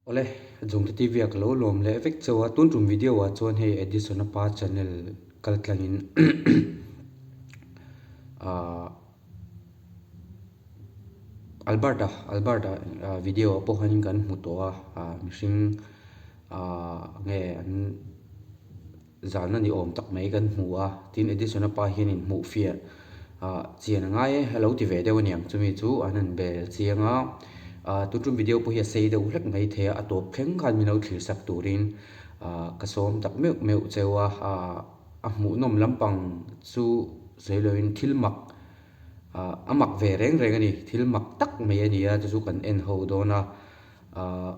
Awle, Jungte TV ah ka lo lawm leh vek chauh a, tun tum video ah chuan hei Edison a pa channel kal tlangin ah Albert-a Albert-a video ah pawh hian kan hmu tawh a, ah mihring ah nge an. Zalna ni awm tak mai kan hmu a, tin Edison-a pa hian in hmuh fiah ah chian a ngai e, a lo ti ve deuh aniang chumi chu an han bel chiang a, ah tun tum video pawh hi a sei deuh hlek mai thei a, a tawp thleng khan min lo thlir sak turin ah ka sawm tak meuh meuh cheu a, ah a hmuhnawm lampang chu sawi loin thil mak ah a mak ve reng reng a ni, thil mak tak mai a ni a chu chu kan en ho dawn a. Ahh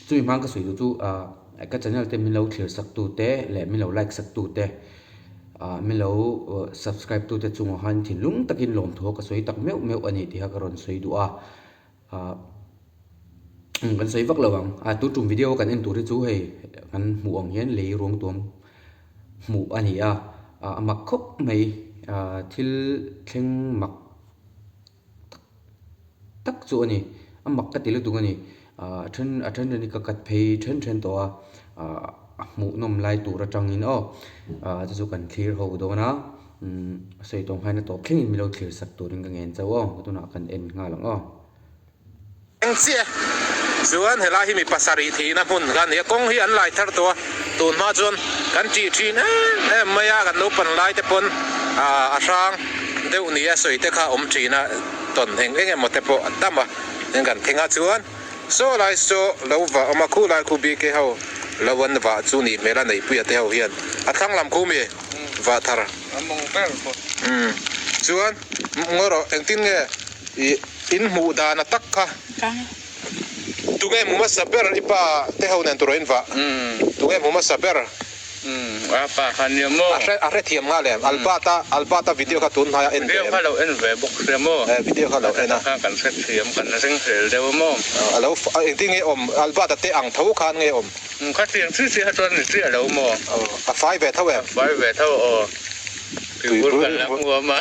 chumi hmang ka sawi duh chu ahh ka channel te min lo thlir sak tu te leh min lo like sak tu te ahh min lo subscribe tu te chungah khan thinlung takin lawmthaw ka sawi tak meuh meuh a ni tih kha ka rawn sawi duh a ahh kan sawi vak lo ang a tun tum video kan en tur hi chu hei kan hmuh ang hian lei ruang tuam hmuh a ni a ah a mak khawp mai ahh thil thleng mak. tak tak chu a ni a mak ka ti lutuk a ni ah a then a then then hi ka cut phei then then tawh a ah a hmuhnawm lai tur atangin aw ah chu chu kan thlir ho dawn a umm a sawi tawng hian a tawp thlengin min lo thlir sak turin ka ngen chauh aw tunah kan en nghal ang aw. Eng chiah chuan helai hi mi pasarih thihna hmun kha a ni a, kawng hi an lai thar tawh a, tun hma chuan kan tih thin em em mai a, kan naupan lai te pawn a hrang deuh ni a sawi te kha a awm thin a, tawn eng eng emaw te pawh a tam a, tin kan thleng a chuan saw lai saw lo vah awm a, khu lai khu BK ho lo an vah chu nih hmel a neihpuia te ho hian a thlang lam khu mi vah thar chuan ngaw rawh engtin nge ih. In hmuh dan a tak kha. Tunge hmu hmasa ber i pa te ho nen tur a in vah? Tunge hmu hmasa ber? A pa kha nia maw? A hrethiam nghal em? Albert-a Albert-a video kha tun hnaiah en ve em? Video kha lo en ve bawk sia maw? E video kha lo en a. Kha kan hrethiam kan ring hlel deuh a maw? A lo engtin nge awm? Albert-a te ang tho khan nge awm? Khatiang chi chi kha chuan ni chiah lo maw? A fai ve tho em? A fai ve tho aw. Tuibur kan la hmu a ma.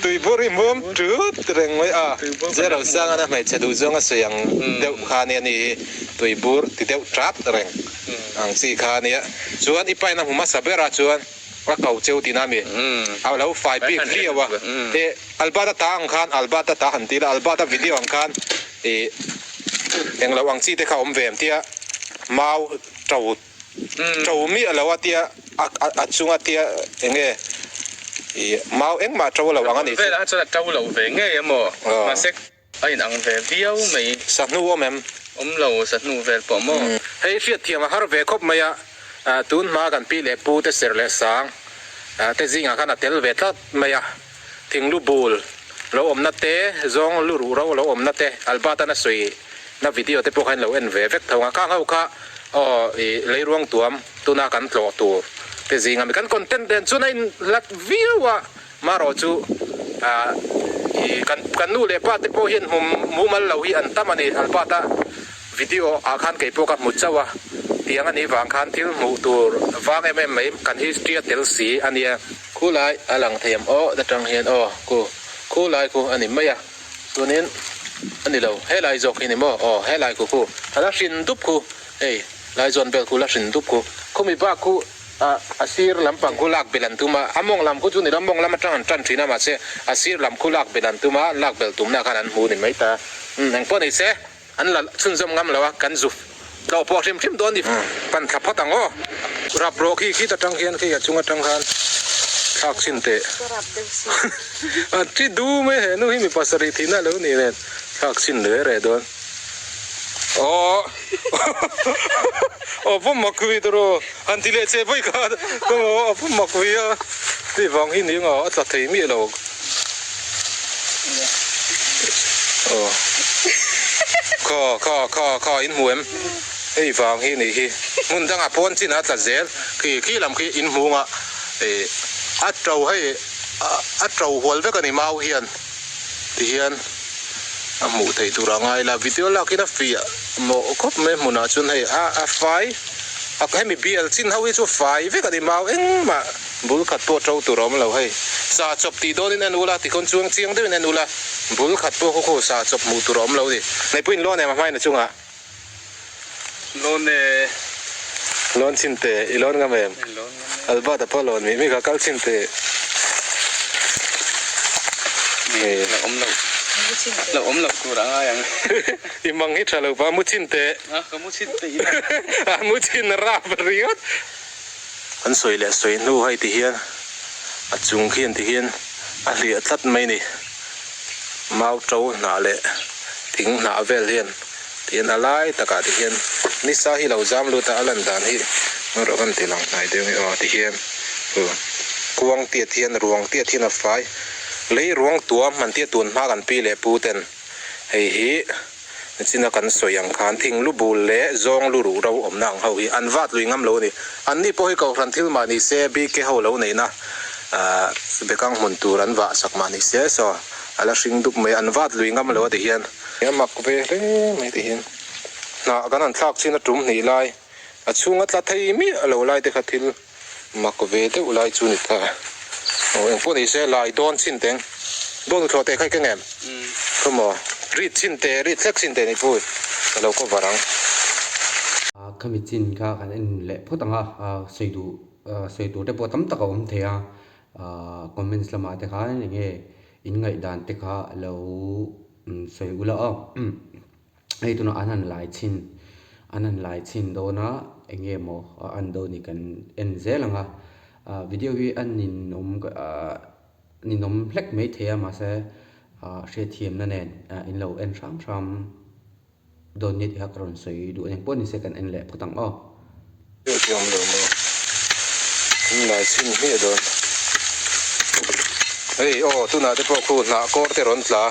Tuibur i hmuam tut reng mai a, Zero Sangana hmeichhe duh zawng a sawi ang deuh kha ania ni hi, tuibur ti deuh tat reng ang chi kha ania. Chuan i pain a hmu hmasa ber a chuan a ko cheu tihna a mi? A lo fai bik viau a, e Albert-a ta ang khan Albert-a ta han ti ila, Albert-a video ang khan i englo ang chi te kha awm ve em tia mau to To miah lo a tia a chunga tia enge i mau engmah to lo ang a nih chu. Velah chuan a to lo ve ngei emaw mahse a in ang ve viau mai. Sahnu awm em? Awm lo sahnu vel pawh maw? Hei hriatthiam a har ve khawp mai a, tun hma kan pi leh pu te ser leh sang te zingah khan a tel ve tlat mai a, thinglu bul lo awmna te, zawng lu ruh ro lo awmna te, Albert-an a sawi na video te pawh kha in lo en ve vek tho ang a, khang ho kha aw i leiruang tuam tuna kan tlawh tur te zing ami kan content den chuan a in hlat viau a, marawh chu ah i kan kan nu leh pa te pawh hian hmu mumal lo hi an tam a ni, Albert a video ah khan kei pawh ka hmu chauh a, tiang a nih vang khan thil hmuh tur vang em em mai kan history a tel si a nia. Khulai a lang thei ang aw ta tang hian aw khu khulai khu a ni mai a. Chuanin a ni lo, helai zawk hi ni maw? Aw, helai khu khu a la hrin dup khu, hei lai zawn bel khu la hrin dup khu. Khumi bak khu a a sir lampang khu lak belh an tum a, a mawng lam khu chu ni lo, mawng lam atang an tan thin a, mahse a sir lam khu lak belh an tum a, lak belh tumna khan an hmu ni mai ta. Umm, engpawh ni se, an la chhunzawm ngam lo a, kan zu tlawh pawh hrim hrim dawn ni. Pan thla phawt ang aw. Rap rawh khi khit atang khian khi a chung atang khan thlak chhin teh. A thi du mai he nu hi mi pasarih thihna lo ni nen thlak chhin reh reh dawn. Aw aw pawm mak vi tawh han ti leh che vawi kha ka maw a pawm mak vi a hei vang hi ni anga a tla thei miah lo. Aw kha kha kha kha in hmu em hei vang hi nih hi hmun dangah pawn chin a tla zel khi khi lam khi in hmu anga ih a to hei a to hual vek a ni mau hian ti hian a hmuh theih tur a ngai la video lak in a fiah mawh khawp mai hmunah chuan hei a a fai a hemi bial chin ho hi chu fai vek a ni mau engmah. Bul khat pawh to tur a awm lo hei. Sa chawp tih dawnin en ula, tikhawn chuang chiang deuhin en ula, bul khat pawh khaw khaw sa chawp hmuh tur a awm lo ni. Neihpuiin lawn em a hmain a chungah. Lawn e. Lawn chhin teh, i lawn ngam em? Lawn ngam e. Albert a pawh lawn mi mi kha kal chhin teh. La awm loh, la awm loh tur a ngai ang. I mang hi tha lo pa, mu chhin teh. A, ka mu chhin teh ila. A mu chhin rap ringawt. An sawi leh sawi hnu hei ti hian a chung khian ti hian a hliah tlat mai ni. Mau to hnah leh thing hnah vel hian tihian a lai takah ti hian nisa hi lo zam lut a, a lan dan hi erawh kan ti lang hnai deuh nge aw ti hian kuang tiat hian ruang tiat hian a fai lei ruang tuam hman tia tun hma kan pi leh pu ten hei hi Nichina kan sawi ang khan thing lu bul leh zawng lu ruh ro awmna ang ho hi an vat lui ngam lo a ni. An ni pawh hi kohhran thil mah ni se BK ho lo neihna bekang hmun tur an vah sak mah ni se saw a la hring dup mai an vat lui ngam lo a ti hian. A mak ve hle mai ti hian hnah kan han thlak chin a tum hnih lai a chhunga tla thei miah lo lai te kha thil mak ve deuh lai chu ni ta. Aw engpawh ni se lai dawn chin teng dawn u thlawh teh kha i keng em? Come on rit chin teh rit hlek chin teh ni pui ka lo cover ang. Khami chin kha kan en leh phawt ang a, sawi duh sawi tur te pawh tam tak a awm thei a, comments lamah te khan eng nge in ngaihdan te kha lo sawi ula aw. Hei tunah an han lai chhin an han lai chhin dawn a eng nge maw a an dawn ni kan en zel ang a ah video hi a ninawm ah ninawm hlek mai thei a mahse ah hriatthiamna nen ah in lo en hram hram dawn nia tih kha ka rawn sawi duh a ni engpawh nise kan en leh phawt ang aw. Hriat lo maw? An lai chhin hmiah dawn. Hei aw tunah te pawh khu hnah kawr te rawn tla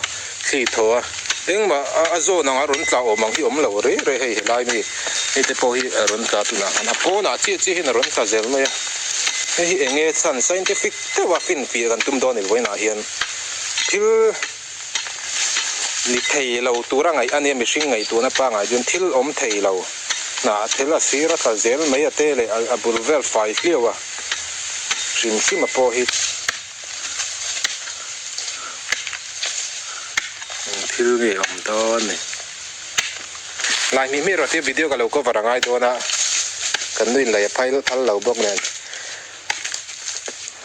thli thaw a, engmah a zawn anga rawn tla awm ang hi awm lo rei rei hei helai mi hei te pawh hi a rawn tla tunah khan a pawnah chiah chiah hian a rawn tla zel mai a. Hei hi eng nge chhan scientific deuha finfiah kan tum dawn ni vawiinah hian thil Ni thei lo tura ngaih a nia, mihring ngaihtuahna pangai chuan thil awm thei lo. Hnah thel a sir a tla zel mai a te leh a bul vel fai hliau a, hrim hrim a pawh hi. Eng thil nge awm dawn ni? Lai hmih hmih erawh tia video ka lo cover a ngai dawn a, kan nu in lei a phal phal lo bawk nen.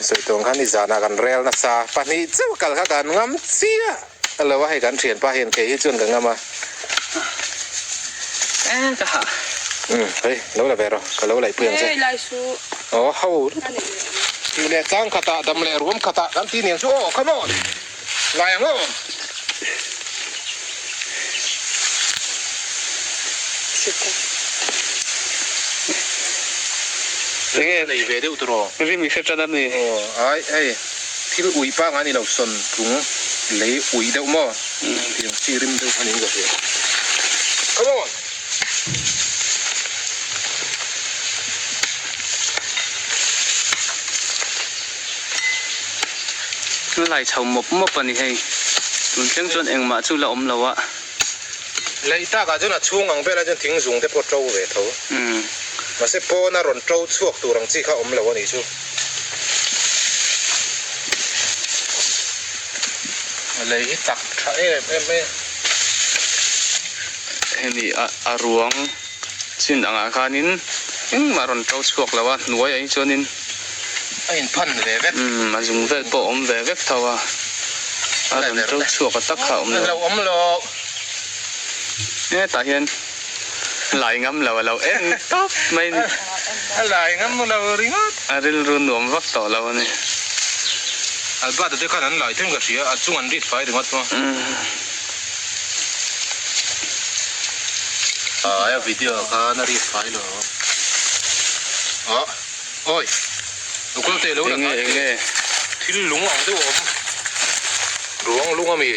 Sawi tawng khan i zanah kan rel nasa, pahnih chauh kal kha kan ngam chiah lo a, hei kan thianpa hian kei hi chuan ka ngam a. E ka hah. Umm hei lo la ve rawh, ka lo laihpui ang che. Hei lai su. Aw ho tih leh tlang khatah dam leh ruam khatah kan ti niang chu aw come on lai ang aw. Enge nei ve deuh tawh Rim i hre tan a ni. Aw ai hei thil uih pangai ni lo sawn tlung lei uih deuh maw tiang chi rim deuh kha niin ka hria. Come on! Chu lai chho mawp mawp a ni hei. Tun thleng chuan engmah chu la awm lo a. Lei takah chuan a chhung ang velah chuan thing zung te pawh to ve tho. Mahse pawna rawn to chhuak tur ang chi kha awm lo a nih chu. Lei hi tak tha em em mai a. Hemi a ruang chin angah khanin engmah rawn to chhuak lo a, hnuaiah hi chuanin. A inphan ve vek. Umm a zung vel pawh a awm ve vek tho a. A rawn to chhuak a tak kha a awm lo. A lo awm lo. Hetah hian lai ngam lo a lo en tawp mai ni. A lai ngam lo ringawt. A rilru nuam vak tawh lo a ni. Albert-a te khan an lai them ka hria, a chung an rit fai ringawt maw. A video khan a rit fai lo. Aw. Awi! Ukul te lo la Enge enge? Thil lung ang deuh a awm. Ruang lung a mi.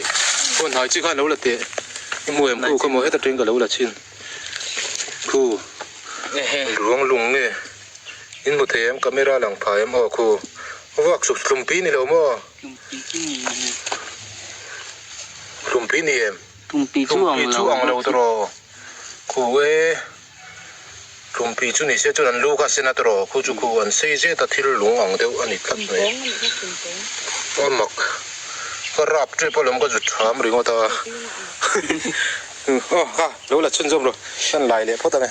Aw hnai chi khan lo la teh. I hmu em khu kha maw heta teng ka lo la chin. Khu ruang lung nge in hmu thei em camera lang phai em aw khu vuak sup tlumpi ni lo maw? Tlumpi ni em? Tlumpi chu ang lo tawh khu e. Tlumpi chu ni se chuan an lu kha sen a tawrh khu chu khu an sei zet a thil lung ang deuh a ni tlat mai. A mak ka rap tep alawm ka zut tham ringawt a. Aw kha lo la chhunzawm rawh kan lai leh phawt ang e.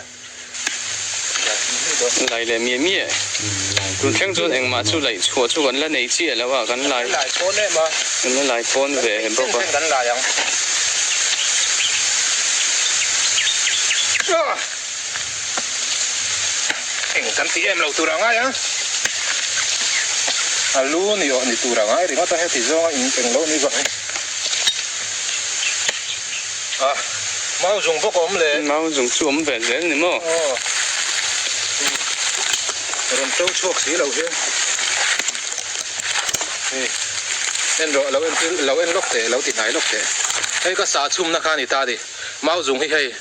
Lai leh miah miah. Tun thleng chuan engmah chu laih chhuah chu kan la nei chiah lo a, kan lai kan la lai pawn ve bawk a. Eng kan ti em lo tur a ngai ang. A lu ni awh ni tur a ngai ringawt a, heti zawnga in eng lo ni vang hi. A, mau zung bawk a awm le. Mau zung chu awm ve zel ni maw? Aw. Rawn to chhuak si lo hian. Hei, en rawh, lo en lo en lawk teh, lo ti hnai lawk teh. Hei ka sa chhumna kha a ni ta ni. Mau zung hi hei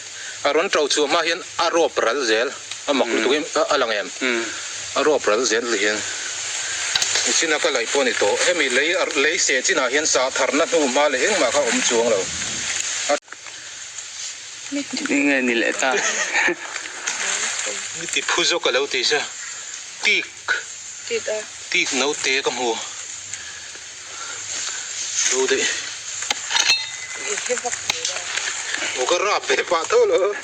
a rawn to chhuah hma hian a rawp ral zel. A mak lutuk em a lang em? A rawp ral zel ti hian nichin a ka laih pawh a ni tawh. Hemi lei lei seh chinah hian sah tharna hnu hma leh engmah kha a awm chuang lo. A. Enge ni leh ta? Ni ti phu zawk a lo ti se. Tik. Tik a. Tik naute ka hmu. Lo daih. I hre vak ve la. Aw ka rap ve pah tho lo.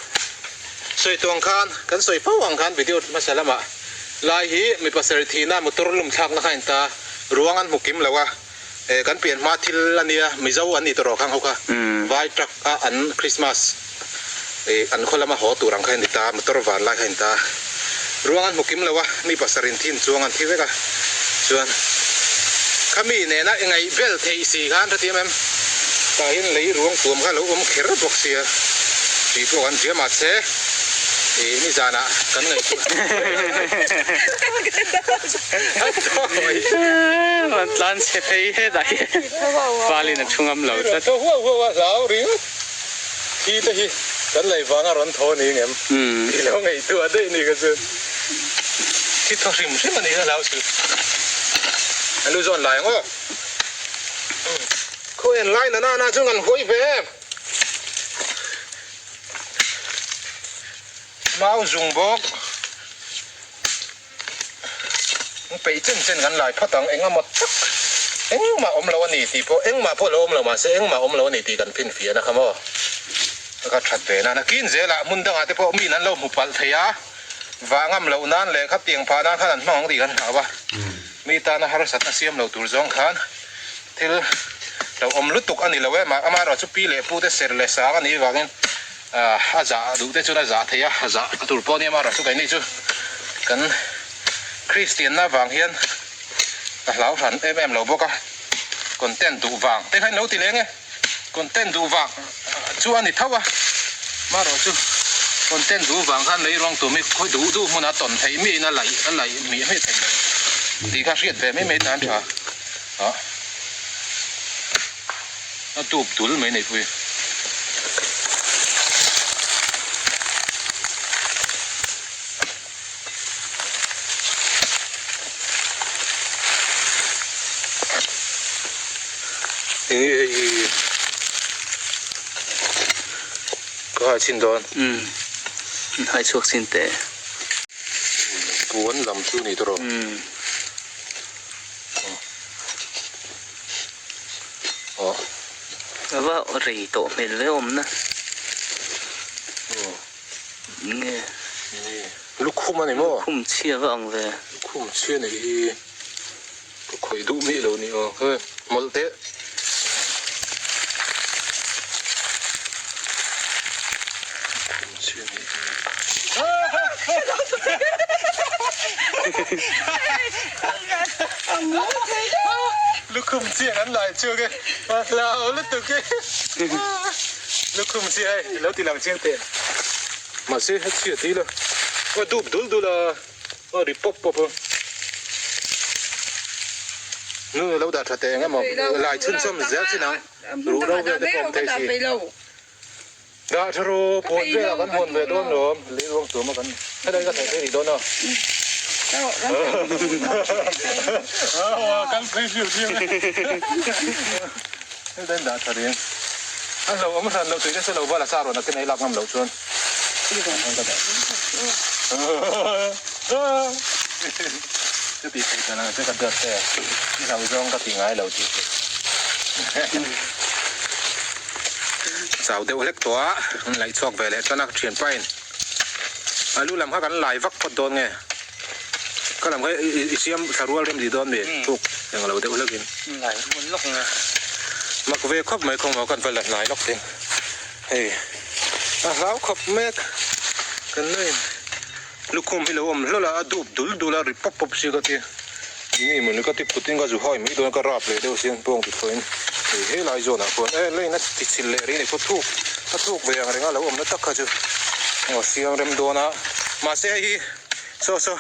Sawi tawh ang khan, kan sawi fo ang khan video hmasa lamah lai hi mi pasarih thihna motor lum thlakna kha a inta ruang an hmu kim lo a, eh kan pian hma thil a nia Mizo an ni tawh rawh khang ho kha vai truck a an Christmas eh an khaw lama haw tur ang kha a ni ta motor van lai kha a inta ruang an hmu kim lo a, mi pasarih thin chuang an thi vek a chuan khami nena ingaih bel theih si khan hrethiam em tah hian lei ruang tuam kha a lo awm kher bawk sia tih pawh kan hria mahse ih nizanah kan ngaihtuah Rawn tlan chhe phei hetah hian Palin a thu ngam lo tlat. Thaw huau huau a hlau ringawt thi te hi kan lei vanga rawn thaw ni ngem i lo ngaihtuah daih ni kha chu. Thi thaw hrim hrim a ni kha hlau chu. A lu zawn lai ang aw. Khaw en lai na na chu ngan huai ve em. Mau zung bawk. Peih chen chen kan lai phawt ang engemaw tak engmah awm lo a ni tih pawh engmah pawh lo awm lo mahse engmah awm lo a ni tih kan finfiah na kha maw. Ka that ve nan a kin zelah hmun dangah te pawh miin an lo hmu palh thei a, vah ngam loh nan leh khatiang phah nan khan an hmang ang tih kan hlau a, mi tana harsatna siam lo tur zawng khan thil lo awm lutuk a ni lo em a, amaherawhchu pi leh pu te ser leh sang a nih vangin a zah duh te chuan a zah thei a, a zah tur pawh a nia amaherawhchu keini chu kan Kristianna vang hian ka hlau hran em em lo bawk a, content duh vang te kha in lo ti leng e. Content duh vang chu a ni tho a, marawh chu content duh vang khan lei ruang tum hi khawi duh duh hmunah tawn theih miin a laih a laih mih hmeh theih loh tih kha hriat ve mai mai tan tha a, a dup dul mai nei pui. Eng nge hei hi ka hai chhin dawn. Umm hai chhuak chhin teh. Puan lam chu ni tawh rawh. Umm. Aw. A va rei tawh hmel ve awmna. Aw. Nge. Lukhum a ni maw? Lukhum chhia va ang ve. Lukhum chhia nei hi ka khawih duh miah lo ni aw. He mawlh teh. Lukhum chhia nei hi. Lukhum chhia kan lai chhuak e. A hlau lutuk e. Lukhum chhia hei lo ti lang chiang teh. Mahse a chhia tih ila a dup dul dul a, a ri pawp pawp a. Nu lo dah tha teh eng emaw lai chhunchawm zel chin ang ruh ro vel te pawh awm thei si. Dah tha ru puan velah kan hawn ve dawn lawm lei ruang tuam a kan helai ka theih phei rih dawn a. Kan phei hliu hliu e. Heta in dah tha reng. A hlo awm hran lo tui nasa lo val a sa rawn a ken ei lak ngam loh chuan. Chu tih theih dan ang che ka duat che i hlo zawng ka ti ngai lo tih theih. Chau deuh hlek tawh a, an laih chhuak ve leh tan a thianpa in. A lu lam kha kan lai vak phawt dawn nge? Ka lam kha i siam thla rual rem dih dawn mi? Thuk eng lo deuh hlek in. Lai rual lawk nge? Mak ve khawp mai khawng maw kan va la hnai lawk thing. Hei a hlau khawp mek kan la in lukhum hi lo awm hlawl a, a dup dul dul a ri pawp pawp si ka ti. Enge mawni ka ti phut in ka zu hai mai dawn ka rap leh deuh sin pawng ti thlawh in hei helai zawn ah khuan e lane a ti chhil leh rih a ni khaw thuk a thuk ve ang reng a lo awm na tak kha chu aw siam rem dawn a mahse hei hi saw saw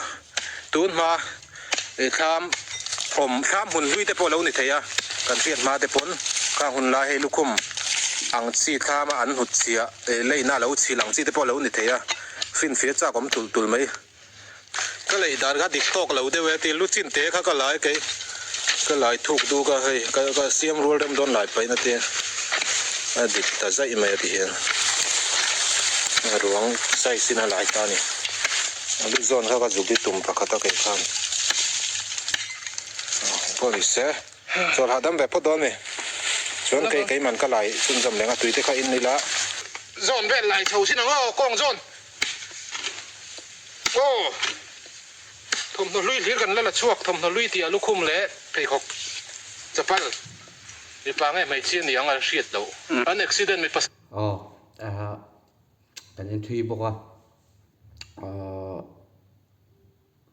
tun hma ih thlam awm thlam hun hlui te pawh a lo ni thei a kan hriat hma te pawn khang hun lai hei lukhum ang chi thlam a an hnut chhiah ih lane a lo chhil ang chi te pawh a lo ni thei a finfia chak awm tulh tulh mai. Ka lei dan kha dik tawk lo deuh e ti lu chin te kha ka lai kei ka lai thuk duk a hei ka ka siam rual rem dawn lai paih na te a dik ta zaih mai a ti hian a ruang size in a lai ta a ni a lu zawn kha ka zuk i tum pakhat a kei khan pawh ni se chawl hahdam ve phawt dawn a ni chuan kei keiman ka lai chhunzawm leng a tui te kha in ila. Zawn vel lai chho sin ang aw kawng zawn. Aw! Thawmhnaw hlui hlir kan la la chhuak, thawmhnaw hlui tih a lukhum leh pheikhawk chapal mipa nge hmeichhia ni ang a hriat loh. An accident mipa. Aw, kan en thui bawk a, aw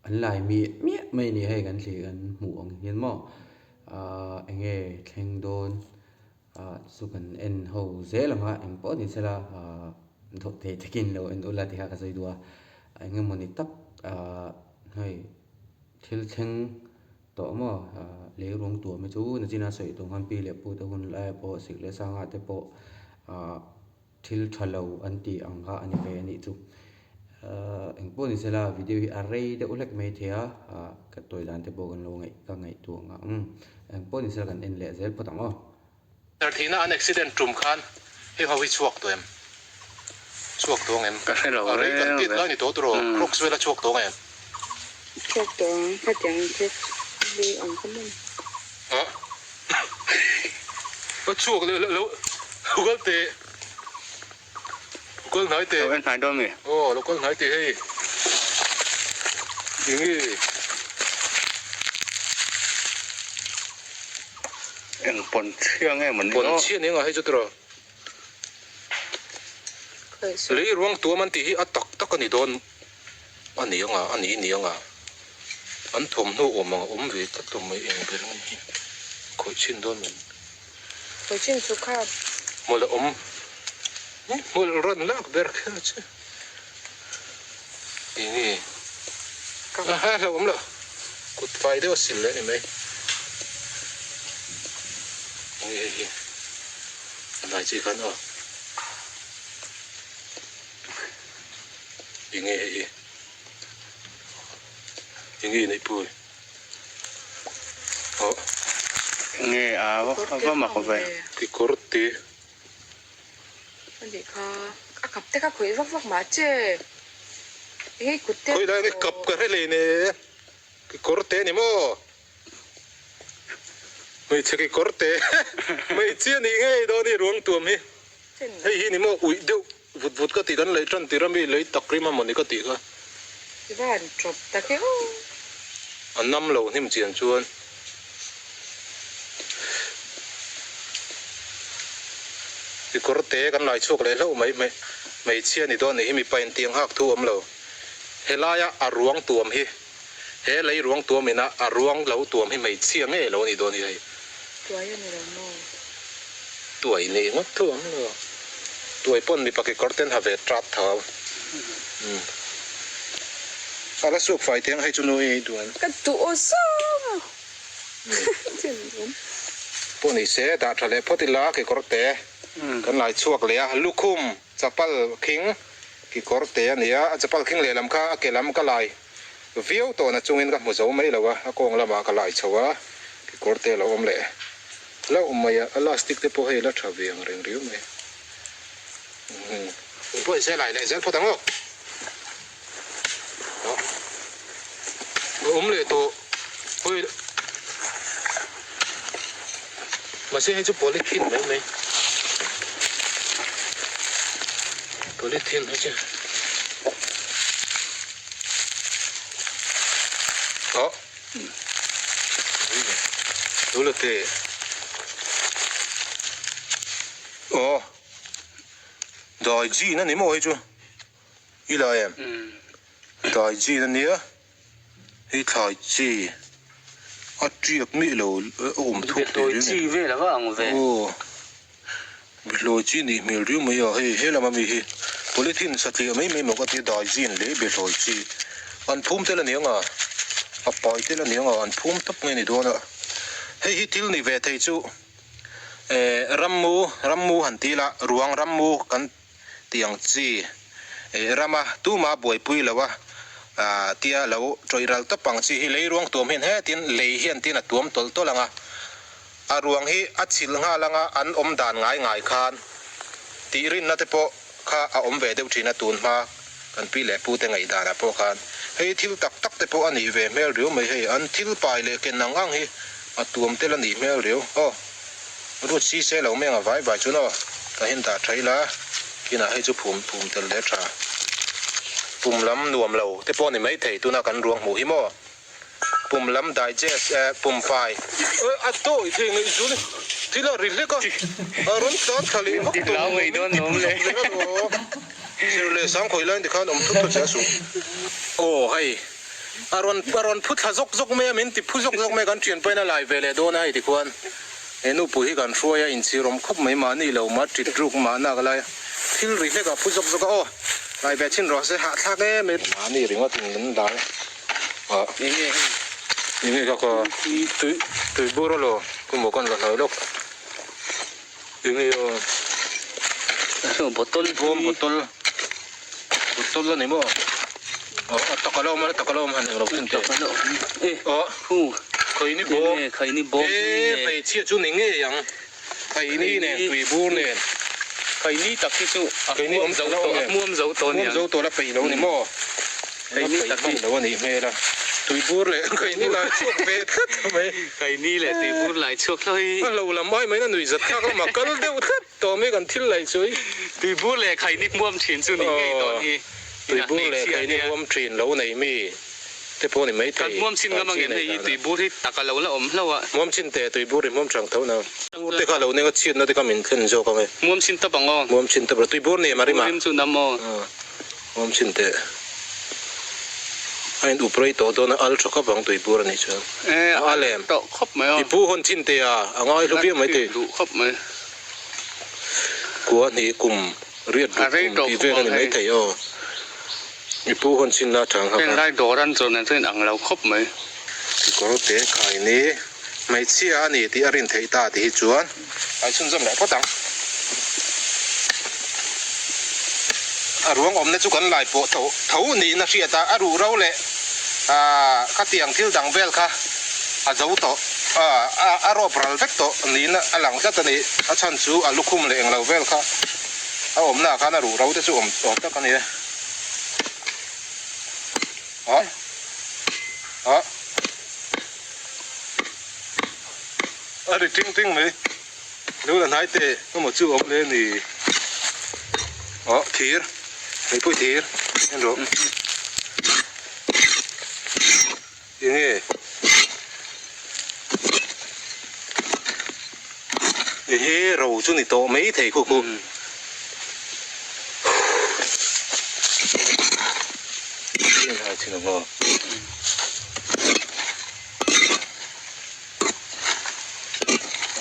an lai miah miah mai a ni hei kan thlir kan hmuh ang hian maw eng nge thleng dawn. Ah chu kan en ho zel ang a, eng pawh ni sela ah dawh thei takin lo en ula tih kha ka sawi duh a, eng emawni tak ah hei thil thleng tawh maw ah lei ruang tuam hi chu nachina sawi tawh khan pi leh pu te hun lai pawh sik leh sanga te pawh ah thil tha lo an tih ang kha a ni ve a nih chu. Ahh eng pawh ni sela video hi a rei deuh hlek mai thei a, ah ka tawi dan te pawh kan lo ngaih ka ngaihtuah ang ang. Eng pawh ni sela kan en leh zel phawt ang aw. Thihna an accident tum khan heng ho hi chhuak tawh em? Chhuak tawh ang em? Ka hre lo A rei kan tit lai ni tawh tawh Crocs vel a chhuak tawh ang em? Chhuak tawh ang, khatiang Crocs hlui ang kha maw? Ah a chhuak leh lo lo kal teh. Lo kal hnai teh. Lo en hnai dawn mi? Aw lo kal hnai teh hei. Enge? Eng pawn chhia nge maw ni aw? Pawn chhia ni anga hei chu tiraw? Lei ruang tuam an tih hi a tak tak a ni dawn a ni anga a ni ni anga an thawmhnaw awm ang a awm ve tlat lo mai eng ber nge hi khawih chhin dawn maw ni? Khawih chhin chu kha. Hmawlh a awm hmawlh rawn lak ber kher che enge a ha hlauh awm lo kut fai deuh a sil leh a ni mai enge hei hi a hnai chi khan aw enge hei hi enge neih pui. Nge a va mak ve. Kekawr te. Ani kha a kap te kha khawih vak vak mah che. Enge i kut te. Khawih lai nge kap ka hre hlei ne. Kekawr te ni maw. Hmeichhe kekawr te. Hmeichhia nih ngei dawn i ruang tuam hi. Hei hi ni maw uih deuh vut vut ka tih kan lei tan tir a mi lei tak rim a mawni ka tih kha. I va han tawp tak e aw. A nam lo hnim chian chuan. Kekawr te kan lai chhuak leh hlauh mai mai hmeichhia ni dawn nih hi mipa in tiang hak thu awm lo. Helaia a ruang tuam hi he lei ruang tuam ina a ruang lo tuam hi hmeichhia ngei lo a nih dawn hi hei. Tuai a ni lo maw? Tuai nih ngawt thu awm lo. Tuai pawn mipa kekawr ten ha ve trat tho. Umm. A la suk fai teng hei chu nu i duan. Ka duh aw sawm. Pawh ni se dah tha leh phawt ila kekawr te kan lai chhuak leh a. Lukhum chapal khing kekawr te a ni a. A chapal khing lehlam kha a ke lam ka lai viau tawh na chungin ka hmu zo mai lo a. A kawng lamah ka lai chho a kekawr te a lo awm leh. Hlauh mai a, a lastic te pawh hei la tha ve ang reng riau mai. Umm. Pawh se lai leh zel phawt ang aw. A awm leh tawh. Hawi mahse hei chu polythene mai mai. Polythene hei chu. Lo la teh. Aw. Dai jean a ni maw hei chu? I la em? Dai jean a nia. Hei thlai chi a tiak miah lo a awm thuk teh reng e. Bihlawi chi vel a va ang ve. Aw bihlawi chi nih hmel riau mai a hei he lama mi hi polythene satliah mai mai maw ka tia dai zin leh bihlawi chi an phum tel a niang a a pai tel a niang a an phum tawp nge ni dawn a hei hi thil ni ve thei chu eh rammu rammu han ti ila ruang rammu kan tih ang chi eh rama tuma buaipui lo a ah tia lo tawih ral tawp ang chi hi lei ruang tuam hian hetin lei hian tin a tuam tawlh tawlh ang a a ruang hi a chhilh nghal anga an awm dan ngai ngai khan tih rinna te pawh kha a awm ve deuh thin a tun hma kan pi leh pu te ngaih danah pawh khan hei thil tak tak te pawh a nih ve hmel riau mai hei an thil pai leh ken ang ang hi a tuam tel a nih hmel riau aw. Rut si se lo meng a vai vai chuan aw ka hin dah tha ila kinah hei chu phum phum tel leh tha pum lam nuam lo te pawh ni mai thei tuna kan ruang hmuh hi maw pum lam digest eh pum fai a tawi thei ngaih zul thil a ri hlek a a rawn tlan thla leh vak tawh min ti phu zawk leh alawm zir leh sang khawih lai tikhan awm thut thut che a suh aw hei a rawn a rawn phu thla zawk zawk mai a min ti phu zawk zawk mai a kan thianpain a lai ve leh dawn a hei tikhuan. He nupui hi kan hruai a inchhir awm khawp mai mahni lo mah tit ruk mah nak lai thil ri hlek ah phu zawk zawk a aw ngai ve chhin rawh se hahthlak em em. Mahni ringawt in min dai a. Enge hei? Enge ka ka tui tui bur a lo ka maw kan la hnai lawk. Enge aw bottle bawm bottle bottle a ni maw aw a tak a lo awm a tak a lo awm han englo khin teh aw khaini bawm khaini bawm e hmeichhia chu ni ngei ang khaini nen tui bur nen khaini tak hi chu a hmuam zo tawh a hmuam zo tawh a hmuam zo tawh la peih lo ni maw Keini tak hi lo a nih hmel a, tuibur leh keini lai chhuak ve tlat mai. Keini leh tuibur lai chhuak hlauh hi. A lo lam ai mai na nuih zat thlak lamah kal deuh tlat tawh mai kan thil laih chu. Tuibur leh khaini hmuam thin chu nih ngei dawn hi. Tuibur leh khaini hmuam thin lo nei mi te pawh ni mai thei. Kan hmuam chin ngam angem hei hi tuibur hi tak a lo la awm hlauh a. Hmuam chin teh tuibur i hmuam chang tho na. Tuibur te kha lo neng a chhiatna te kha min thlen zawk ang e. Hmuam chin tawp ang aw. Hmuam chin tawp rawh tuibur nen a rim a. Tuibur rim chu nam aw. Awm chhin teh. A in up rei tawh dawn a, al tha khawp ang tui bur a nih chuan. E, A al em? tawh khawp mai aw. I pu hawn chhin teh a, a ngai hlu viau mai teh. Duh khawp mai. Kua hnih kum riat A ruk rei kum tawh tih khawp vel a ang ni mai hei. thei aw. I pu hawn chhin la tha ang hak a. Heng lai dawr an chuan nen chuan in ang lo khawp mai. Kawr te khai ni hmeichhia a ni tih a rin theih ta tih hi chuan a inchhunzawm leh phawt ang. A ruang awmna chu kan lai pawh tho tho niin a hriat a, a ruh ro leh ah khatiang thil dang vel kha a zo tawh a, a rawp ral vek tawh niin a lang tlat a ni. A chhan chu a lukhum leh englo vel kha a awmnaah khan a ruh ro te chu awm awm tak a ni e. Ah ah a ri ting ting mai lo la hnai teh emaw chu awm leh a ni ah thir meipui thir en rawh enge ehe ro chu ni tawh mai thei khu khu.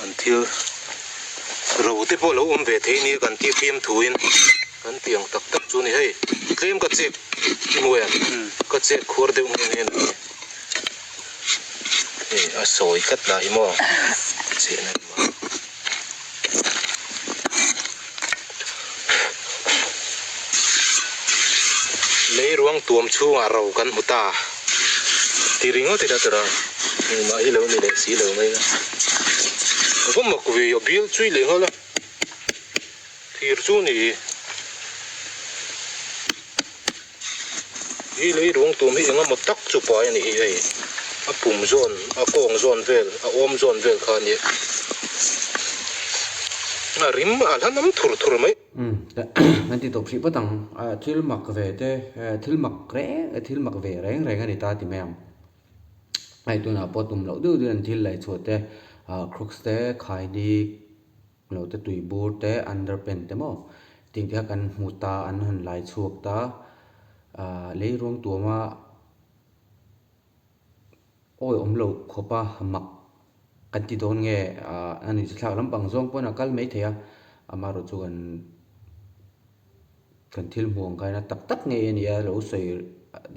An thil ro te pawh lo awm ve thei nia kan tih fiam thuin kan tih ang tak tak chu a ni hei tlem ka chek i hmu em ka chek khuar deuh nghe nghe ni hei a sawi tlat lah hi maw chehna ni maw. Lei ruang tuam chhungah ro kan hmu ta ti ringawt ila tura engmah hi lo ni leh si lo mai a. A va mak ve a bial chui leh nghal a thir chu ni. Hi lei ruang tum hi eng emaw tak chu pai a ni hi hei a pum zawn a kawng zawn vel a awm zawn vel kha a nia a rim a hla nam thur thur mai. Umm kan ti tawp hrih phawt ang thil mak ve te thil mak reng thil mak ve reng reng a ni ta ti mai ang hei tunah pawh tum loh deuh deuhin an thil laih chhuah te. Ah crocs te khaini lo te tui bur te underpant te maw tih te kha kan hmu ta an han lai chhuak ta ah lei ruang tuama awi awm loh khawp a mak kan ti dawn nge ah a ni chu thlak lampang zawng pawn a kal mai thei a amaherawhchu chu kan Kan thil hmuh ang khain a tak tak ngei a ni a, lo sawi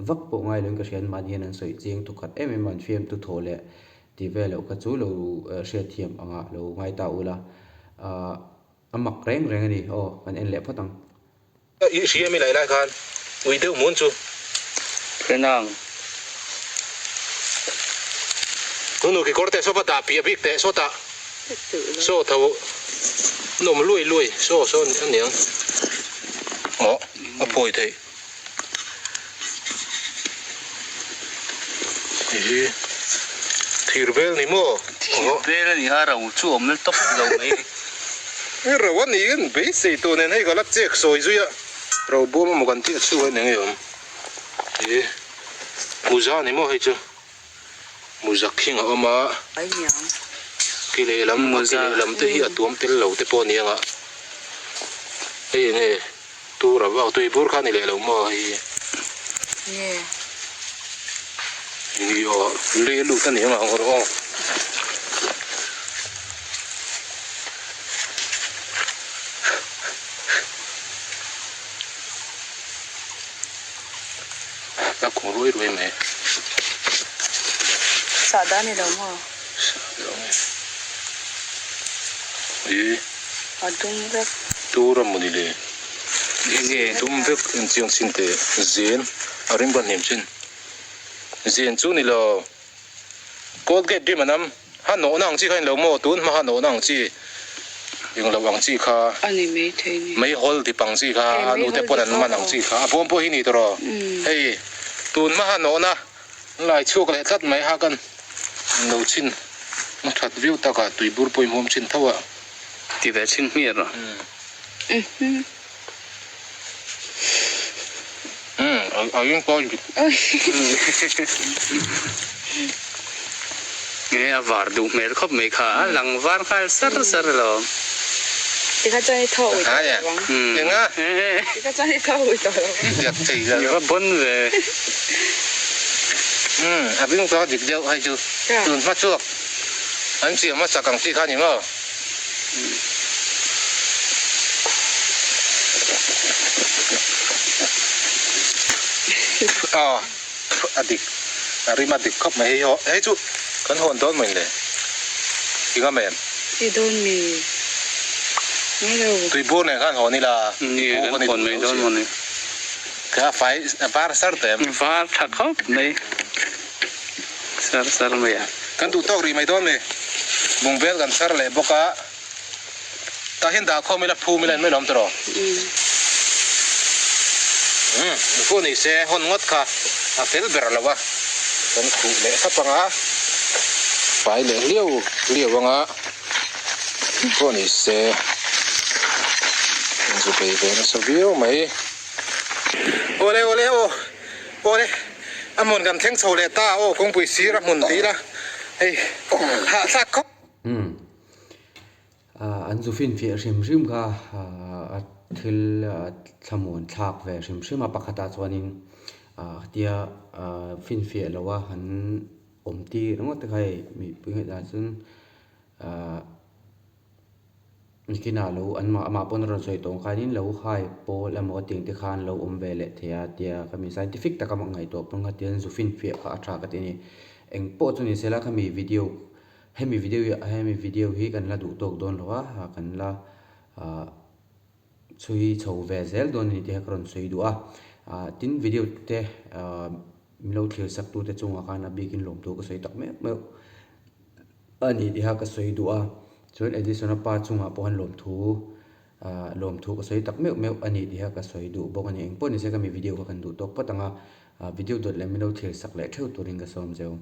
vak pawh ngai loin ka hria an mahni hian an sawi chiang thawkhat em em a, an fiamtu thaw leh tih vel loh kha chu lo hriatthiam angah lo ngai ta ula, ahh a mak reng reng a ni aw kan en leh phawt ang. I hria mi lai lai khan ui deuh hmun chu. Renang. Tunu kekawr teh sawpa dah piah bik teh sawtah. Saw tho an awm luai luai saw saw a niang aw a phawi theih hei hi thir bel ni maw thir bel a ni a ro chu awm tawp lo mai hei ro a ni in beisei tawh nen hei ka la chek sawi zui a ro bawm emaw kan tih a chhungah hian eng nge awm he puja ni maw hei chu. Muzak hing a awm a, ki lehlam a ki lehlam te hi a tuam tel lo te pawh a ni ang a, hei eng nge tur a vak tui bur kha a ni leh lo maw hei hi. Ni aw lei a lut a ni ang ang rawh aw. A kawng ruai ruai mai. Sah dah ni lo maw? Sah lo nge. Ih. A dum vek. Tur a maw ni le? Enge? Dum vek en chiang chin teh. Zen a rim ka hnem chin. Zen chu ni lo. Colgate rim a nam. Ha nawhna ang chi kha a ni lo maw? Tun hma ha nawhna ang chi, eng lo ang chi kha, A ni mai thei ni. Meihawl dip ang chi kha, a nute pawn an man ang chi kha, a bawm pawh hi ni tawh rawh. Hei tun hma ha nawhna lai chhuak leh tlat mai ha kan lo chhin a that viau takah tuibur pawh i hmuam chhin tho a. Ti ve chhin hmiah rawh. Nge a var duh hmel khawp mai kha a lang var nghal sar sar alawm. Tikha chuan i thaw ui tawh lo ang. Tikha chuan i thaw ui tawh lo ang. I va bon ve. A bing chu a dik deuh hei chu tun hma chhuak an siam hmasak ang chi kha a ni maw? Aw a dik a rim a dik khawp mai hei hei chu kan hawn dawn mawni le i ngam em? I dawn mi ngai lo. Tuibur nen khan hawn ila Ni kan hawn mai dawn mawni. Kha fai var sar tawh em? Var tha khawp mai. Sar sar mai a. Kan duh tawk rih mai dawn mi. Bungbel kan sar leh bawk a. Tah hian dah khawm ila phum ila in mai lo awm ta rawh. Umm pawh ni se hawn ngawt kha a fel ber lo a. Kan khuh leh thlap ang a. Fai leh hliau hliau ang a. Pawh ni se. Zu bei ve nasa viau mai. Awle awle aw. Awle, a hmun kan thleng chho leh ta aw, kawngpui sir a hmun tih ila hei hahthlak khawp. Umm an zu finfiah hrim hrim kha a thil thlamuan thlak ve hrim hrim a pakhatah chuanin tia finfiah loha an awm tir ringawt te kha hei mipui ngaihdan chuan ahh. Nikinah lo an mah amah pawn a rawn sawi tawh ang khanin lo hai pawl emaw tiang te khan lo awm ve leh thei a tia ka mi scientific taka mah ngaihtuah pawn kha tian zu finfiah kha a tha ka ti a ni. Eng pawh chu ni sela khami video hemi video hi hemi video hi kan la duh tawk dawn lo a kan la ah chhui chho ve zel dawn a ni tih kha ka rawn sawi duh a ah tin video te ah min lo thlir sak tu te chungah khan a bikin lawmthu ka sawi tak meuh meuh. A ni tih kha ka sawi duh a, chuan Edison-a pa chungah pawh khan lawmthu ah lawmthu ka sawi tak meuh meuh a ni tih kha ka sawi duh bawk a ni. Engpawh nise ka mi video kha kan duh tawk phawt ang a, video dawt leh min lo thlir sak leh theuh turin ka sawm zeu.